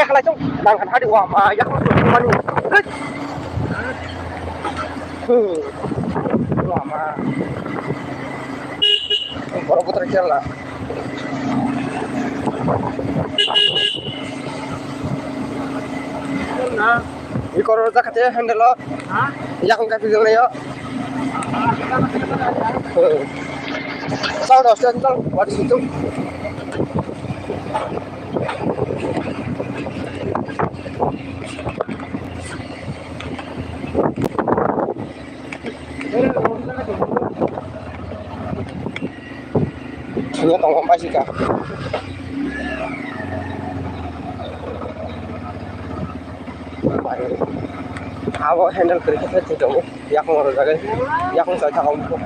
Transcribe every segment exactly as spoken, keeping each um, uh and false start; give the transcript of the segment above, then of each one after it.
Khalai chong, nang kan hadi wa ma, ya ko mani. Hmm. Wa ma. Borok botor kela. Iko ro jakate handle o. Ha? Yakung ka pijol nayo. Chal dos chal, chal, what is it? Thangya tongo paisika. Abo handle kwrwi khe thwi tongo. Yakung rwjagwi. Yakung chai thangkha.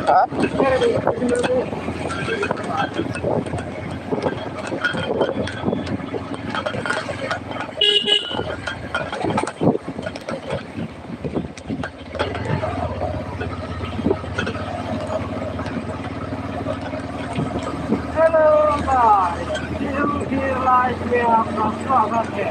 Ha? Hello guys, still here live में आपका स्वागत है।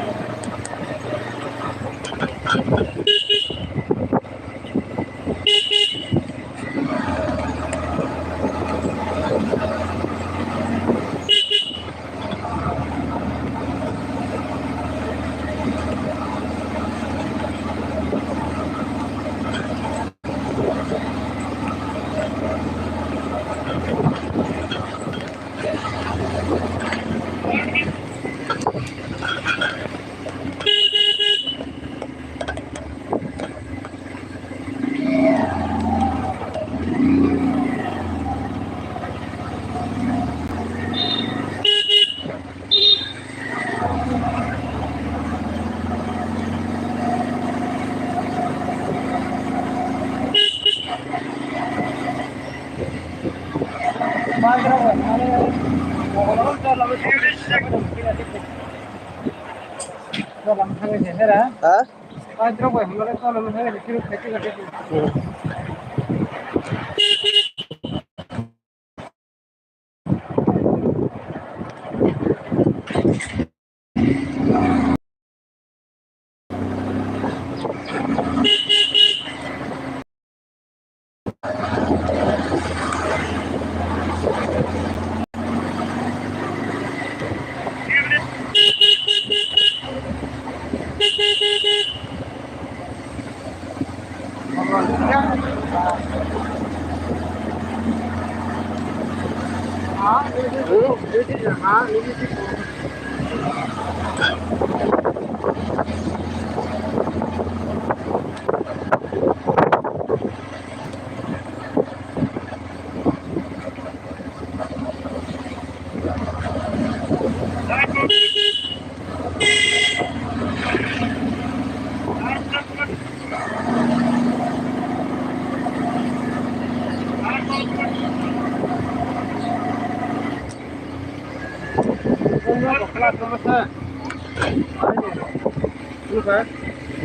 Ha?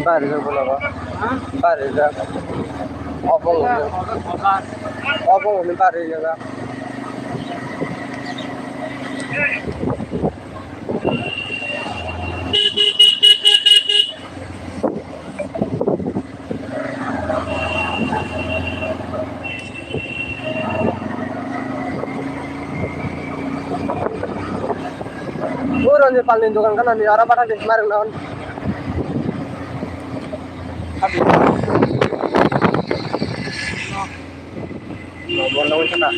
Bari jak bola ba. Bari jak. Obo wngkha. Obo wngkha bari jak. Puro ni palni dogan kana ni aro bata de marang naon. Bondo wngkha na.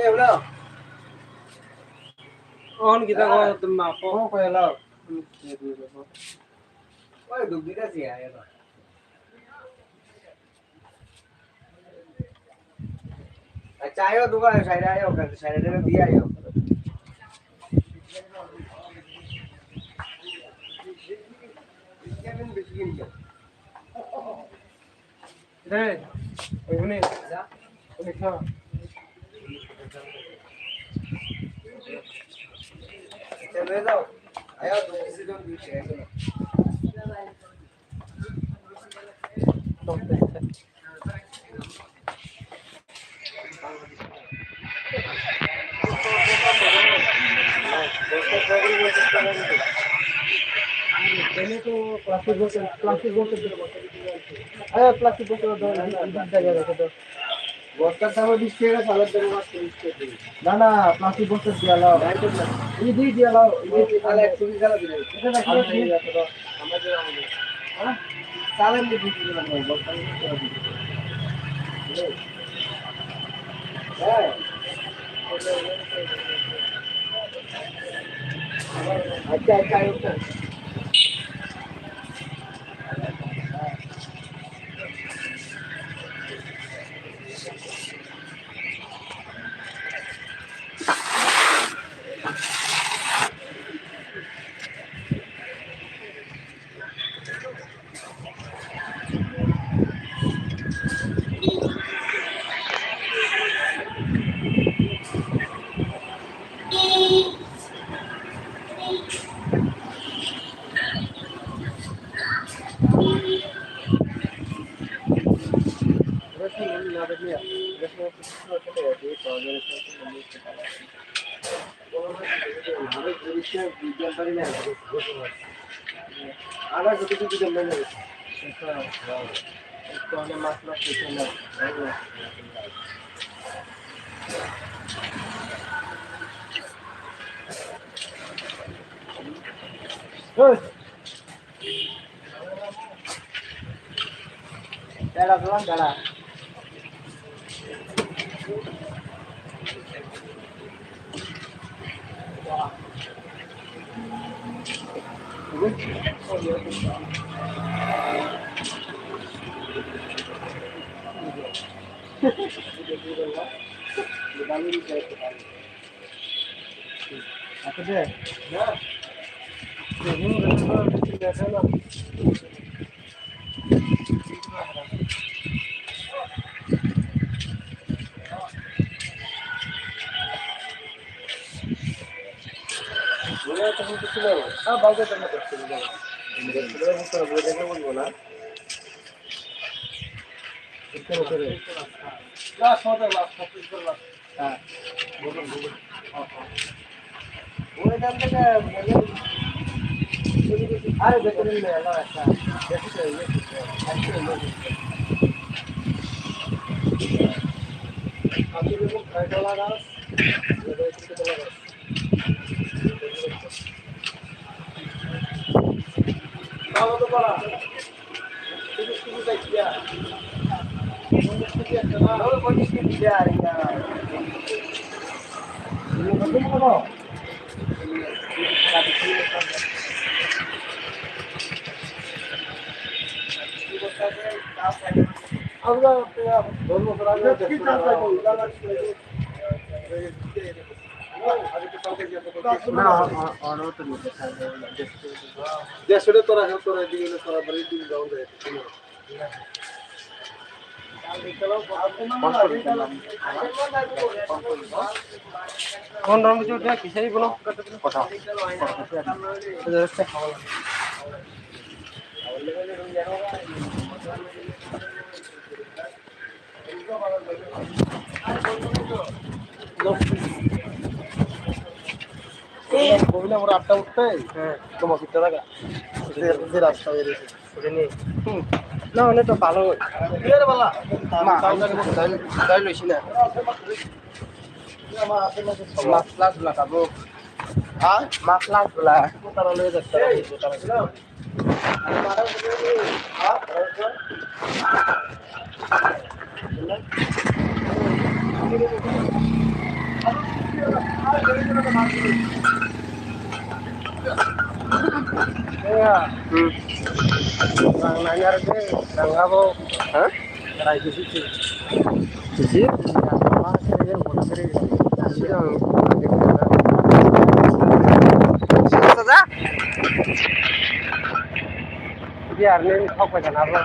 Hey, bro. On kita ko ma ko. Ko ko hello. Oi, duk dida sih ya, ya. Acha, ayo, duga, side ayo, side ayo, dia ayo. Hey, ini, ini kau. Ayo, duga, sih dong, dia ayo. Plastic bottle, plastic bottle. Ayo, plastic bottle. বস্তার দাম বিশ টাকা, চালের দাম মাত্র বিশ টাকা। না, না, প্লাস্টিক বস্তা দিয়া লাও। নাই তো না। এই দিয়ে দিয়া লাও, এই দিয়ে তাহলে একশো বিশ টাকা দিলে। এটা না, এটা দিয়ে দাও। হ্যাঁ? চালের দিয়ে দিয়ে দিলাম, বস্তা দিয়ে দিলাম। হ্যাঁ। আচ্ছা, আচ্ছা, আচ্ছা। Hey! Dala, dala, dala. দেড়শো টা তোরা, তোরা এদিকে এলে তোরা বাড়ির দিকে যাও যায়। কোন রং কিছু উঠে কিসেই বলো? কথা। এই কবিলা মোর আটটা উঠতে, হ্যাঁ। তোমার ভিতরে লাগা। যে, যে রাস্তা বেরিয়েছে। ওটা নেই। হুম। না, ওটা তো ভালো। বিয়ের বেলা। মা, আমি তো যাই, যাই লইছি না। মাছ লাস গুলা খাবো। হ্যাঁ? মাছ লাস গুলা। তারা লয়ে যাচ্ছে, তারা বুঝবো, তারা বুঝবো। হ্যাঁ? তারা বুঝবো। Hmm. Rang nanya rw khe, rang abo. Ha? Rai kisi si. Kisi? Kisi ang. Biar ni thok bai kana bro.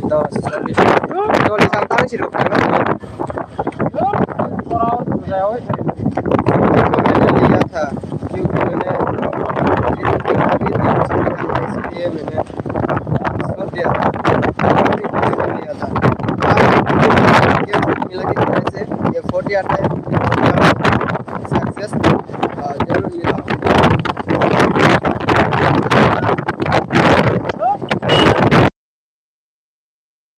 Dos, cholish. Cholish ang tang siro. Forty attack.